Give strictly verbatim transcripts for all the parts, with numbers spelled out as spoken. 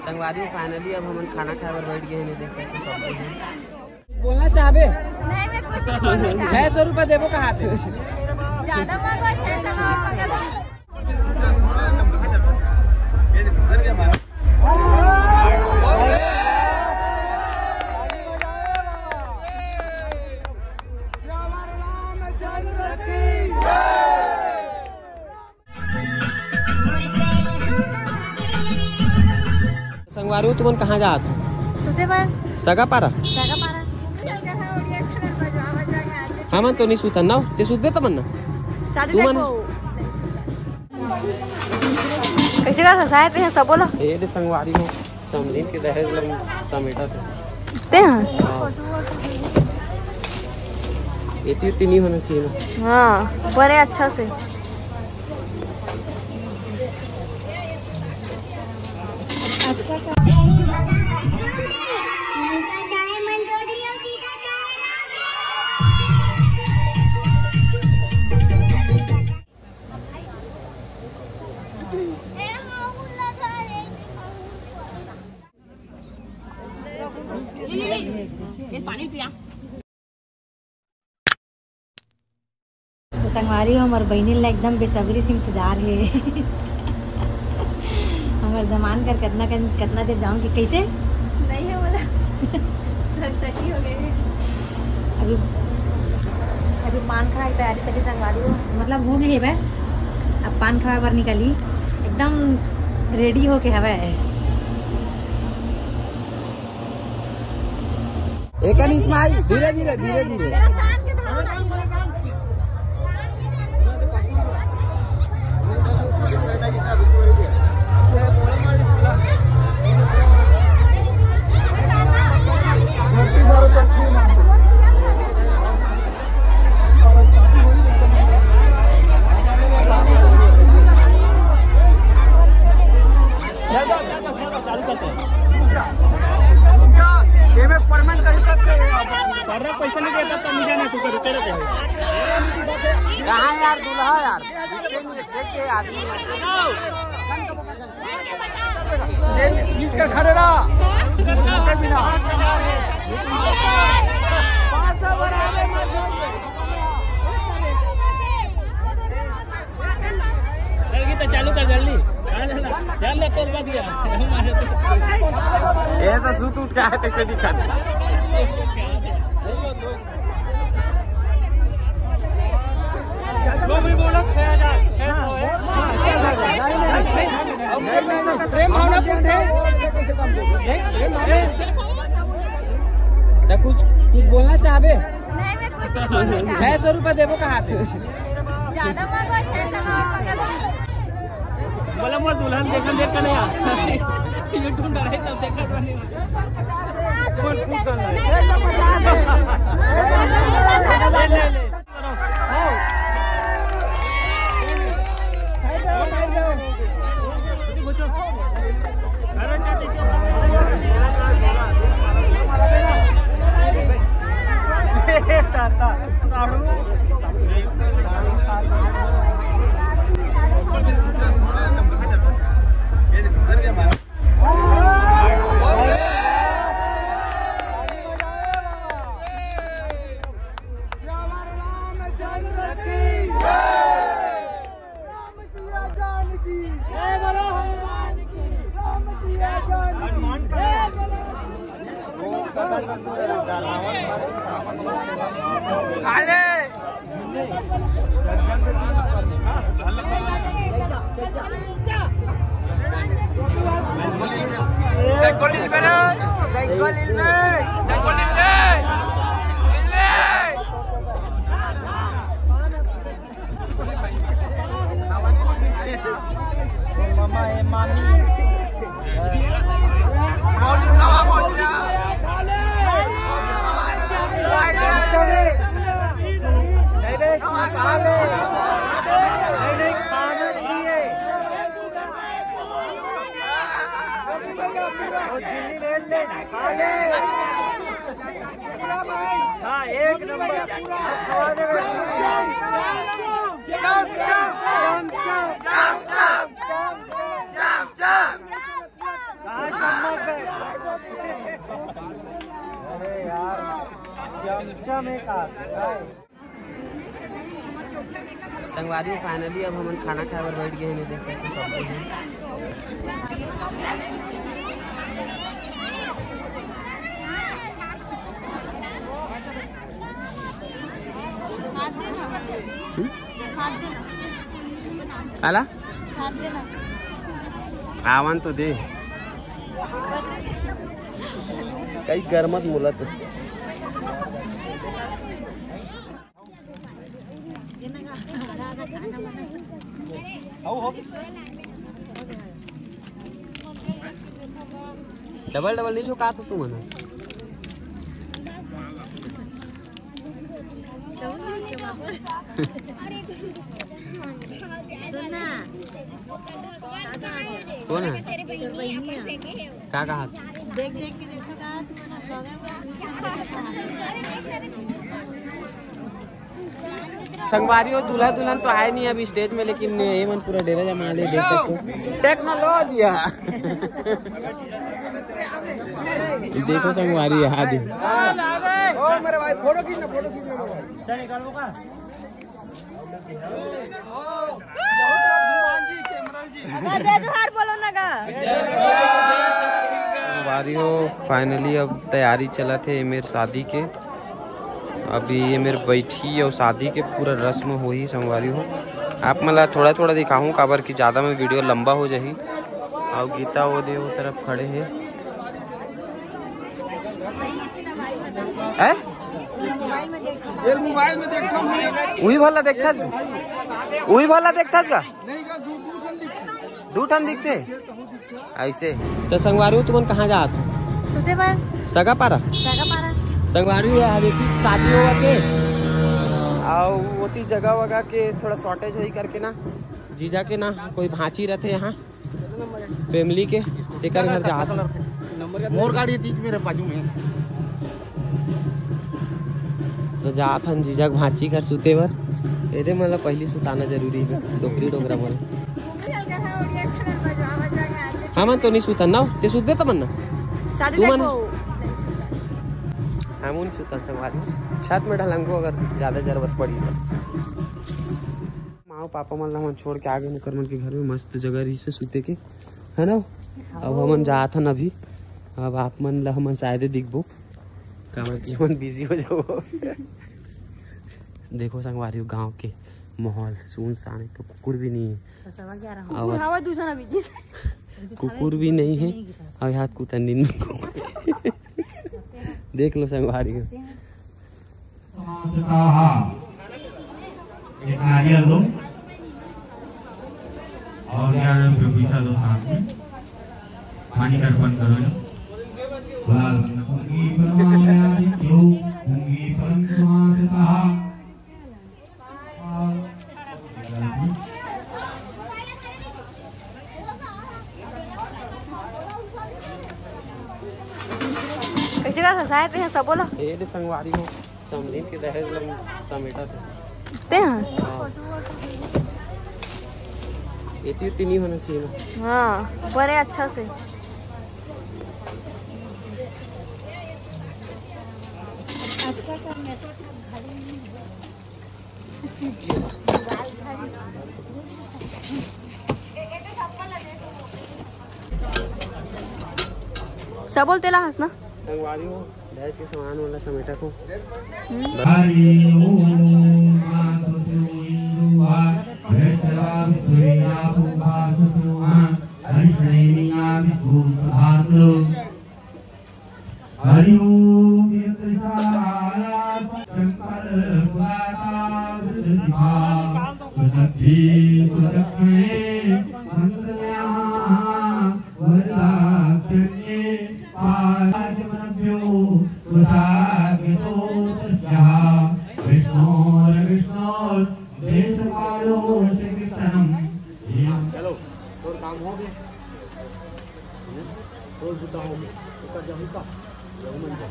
संगवारी, finally अब हमन खाना खाए बर बैठ गए हैं, देख सकते हो सब कोई है। बोलना चाहबे? नहीं, मैं कुछ नहीं बोलना चाहती। छह सौ रुपया देबो कहा थे। ज्यादा मांगो, छह सौ का और मंगा लो। संगवारी हो, तुमन कहाँ जात हो? सुते बर। सगा पारा? सगा पारा। हमन तो नहीं सुतन ना, ते सुतबे तमन ना। शादी तुमन देखो। कैसे कर फंसाए ते हैं सबो ला? ए दे संगवारी हो, समधिन के दहेज ला समेटा थे। ते हैं? हाँ। इतनी, इतनी नहीं होना चाहिए ना। हाँ, बड़े अच्छा से। तो संगवारी हो, हमर बहिनी ला एकदम बेसब्री से इंतजार हे। हमर दमान कर कतना, कतना देर जाऊँ कि कैसे? नहीं है बोला। धकधकी हो गई। अभी, अभी पान खाए के तैयारी चली संगवारी हो। मतलब हो गई है बे, अब पान खाए बर निकली, एकदम रेडी होके हवे। एक कनी smile, धीरे धीरे, धीरे धीरे। चालू करते हैं। रुक जा, रुक जा, ये मैं परमानेंट कर सकते हैं। कर रहा, पैसा नहीं देता तब नहीं जाना, तू कर, रुके रहते हैं। कहाँ यार दूल्हा यार? रुकेंगे, छेक के आदमी। खींच कर खड़े रहा। रुके बिना। जल्दी तो चालू कर, जल्दी। ध्यान दे, ध्यान दे, तोल मत दिया। ये तो सूत उठ के आए, तैसे दिखा दे। वो भी बोला छह हजार, छह सौ है। प्रेम भावना पूर्ण है। तो कुछ, कुछ बोलना चाहबे? नहीं, मैं कुछ नहीं बोलना चाहती। छह सौ रुपया देबो कहा थे। ज्यादा मांगो, छह सौ का और मंगा लो। बोला मोर दुल्हन देखन देख के नहीं आ। YouTube डराई तब देखा तो नहीं। कौन पूछ कर रहा है? ले, ले, ले। मामा, ए मामी। हाँ, एक नंबर। संगवारी, finally अब हमन खाना खाए बर बैठ गए हैं। देख सकते हो, सब कोई है। काला? आवन तो दे। कई गरमत मोला तो। डबल डबल नहीं जो का तो तू मना। सुन ना। कौन है? तेरे बहिनी है। का कहा? देख देख के देखो का तू ना। संगवारी हो, दूल्हा दुल्हन तो आए नहीं अभी stage में, लेकिन ये मन पूरा डेरा जमा ले, देख सकते हो। टेक्नोलॉजिया। देखो संगवारी, यहाँ दी। ओ मेरे भाई, फोटो खींचना, फोटो खींचना मेरे भाई। जय जोहार बोलो ना गा। संगवारी हो, finally अब तैयारी चलत हे एमेर शादी के। अभी एमेर बैठी अउ शादी के पूरा रस्म होही संगवारी हो। आप मन ला थोड़ा थोड़ा दिखाहूँ, काबर कि ज़्यादा में video लंबा हो जाही। अउ गीता वो दे वो तरफ खड़े हे। हैं? ये मोबाइल में देखता हूँ। उही भला देखथस, उही भला देखथस का? नहीं का, दू, दू ठन दिखथे। दू ठन दिखथे? ऐसे। तो संगवारी हो, तुमन कहाँ जात हो? सुते बर। सगा पारा? सगा पारा। संगवारी हो, यहाँ देखी शादी होवा के। अउ ओती जगह वगह के थोड़ा shortage होही करके ना, जीजा के ना कोई भांची रथे यहाँ। Family के, तेकर घर जात हन। मोर गाड़ी तीज मेरे बाजू में। तो जात हन जीजा के भांची घर सुते बर। एदे मतलब पहली सुताना जरूरी है, डोकरी डोकरा मन। हमन तो नहीं सुतन ना, ते सुत दे तमन ना। शादी तुमन देखो। हमन सुतन संगवारी। छत में ढलंगो अगर ज्यादा जरूरत पड़ी तो। माँ पापा मन ला हमन छोड़ के आ गए, ओकर मन के घर में मस्त जगह रही से सुते के, है ना? अब हमन जात हन अभी। अब आप मन ला हमन शायद दिखबो, काबर कि हमन busy हो जाबो। देखो संगवारी हो, गांव के माहौल सुनसान है, तो कुकुर भी नहीं है। कुकुर हवा दूसरा भी। कुकुर भी नहीं है। अब यहाँ कुतन दिन देख लो संगवारी हो। समाजता एक नारियल दो और ग्यारह रुपये पैसा दो साथ में। पानी का अर्पण करो। बोला, पुंगी परमायादित्यो, पुंगी परम समाजता। कैसे कर हंसाए ते हैं सबो ला? ए दे संगवारी हो, समधिन के दहेज ला समेटा थे। ते हैं? हाँ। एती उती नहीं होना चाहिए ना। हाँ, बड़े अच्छा से। सब बोलते ला हंसना। संगवारी हो, दहेज के सामान वाला समेटा को। हम्म। हरि ओम। हरि ओम। यत्र छाया शंकर पुराता वृषभा सुदग्धे सुदग्धे मंगल्या वरदाक्षिण्ये पादमभ्यो पुरागतो तस्या विष्णोर्विष्णोर्देशपालो च कीर्तनम्। चलो, तोर काम हो गया। तोर बुता हो गया। ओकर जाहू का? जाहू मन जा।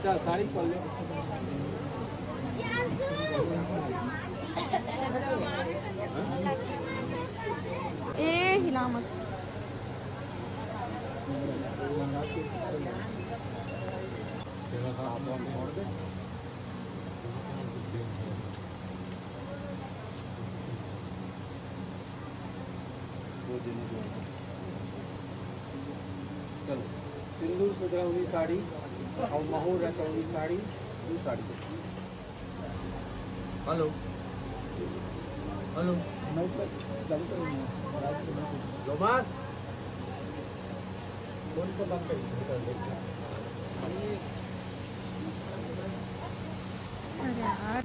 ए, हिला मत। चलो, सिंदूर से गढ़ौनी साड़ी और महू रचौनी साड़ी, दो साड़ी। Hello, hello. नहीं सर, चालू करेंगे। जोमास। फोन पे बात करेंगे। अरे यार।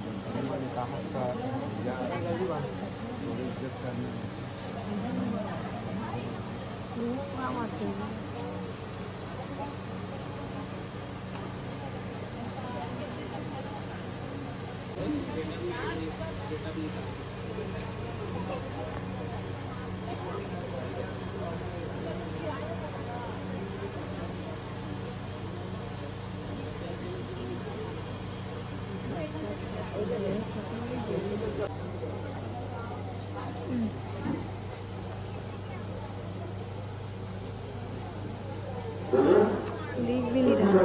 दिख भी नहीं रहा।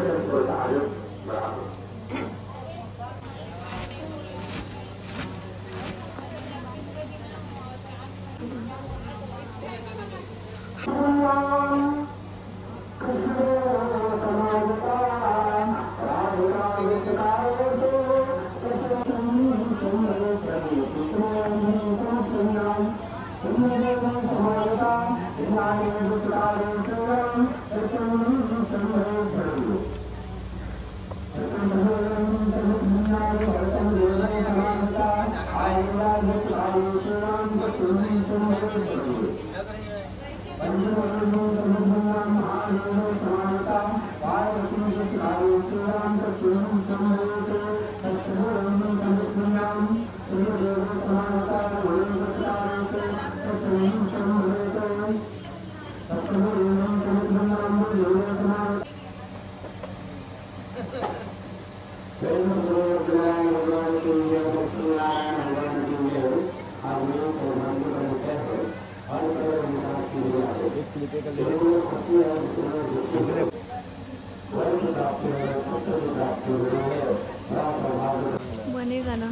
बनेगा ना।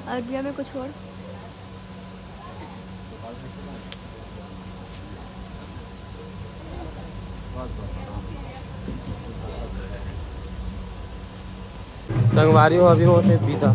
और भैया, मैं कुछ और संगवारी हो, अभी होते विदा।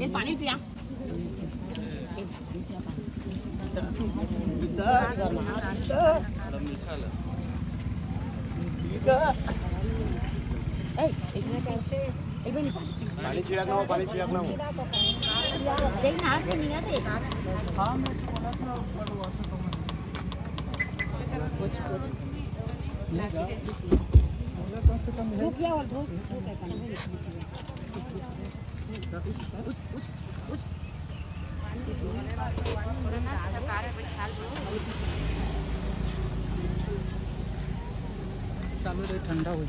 ये पानी पिया। पानी छिड़कना हो, पानी छिड़कना हो। देख ना, हाथ में नहीं आते। रुक गया और धूप, धूप है। चालू रहे, ठंडा हुई।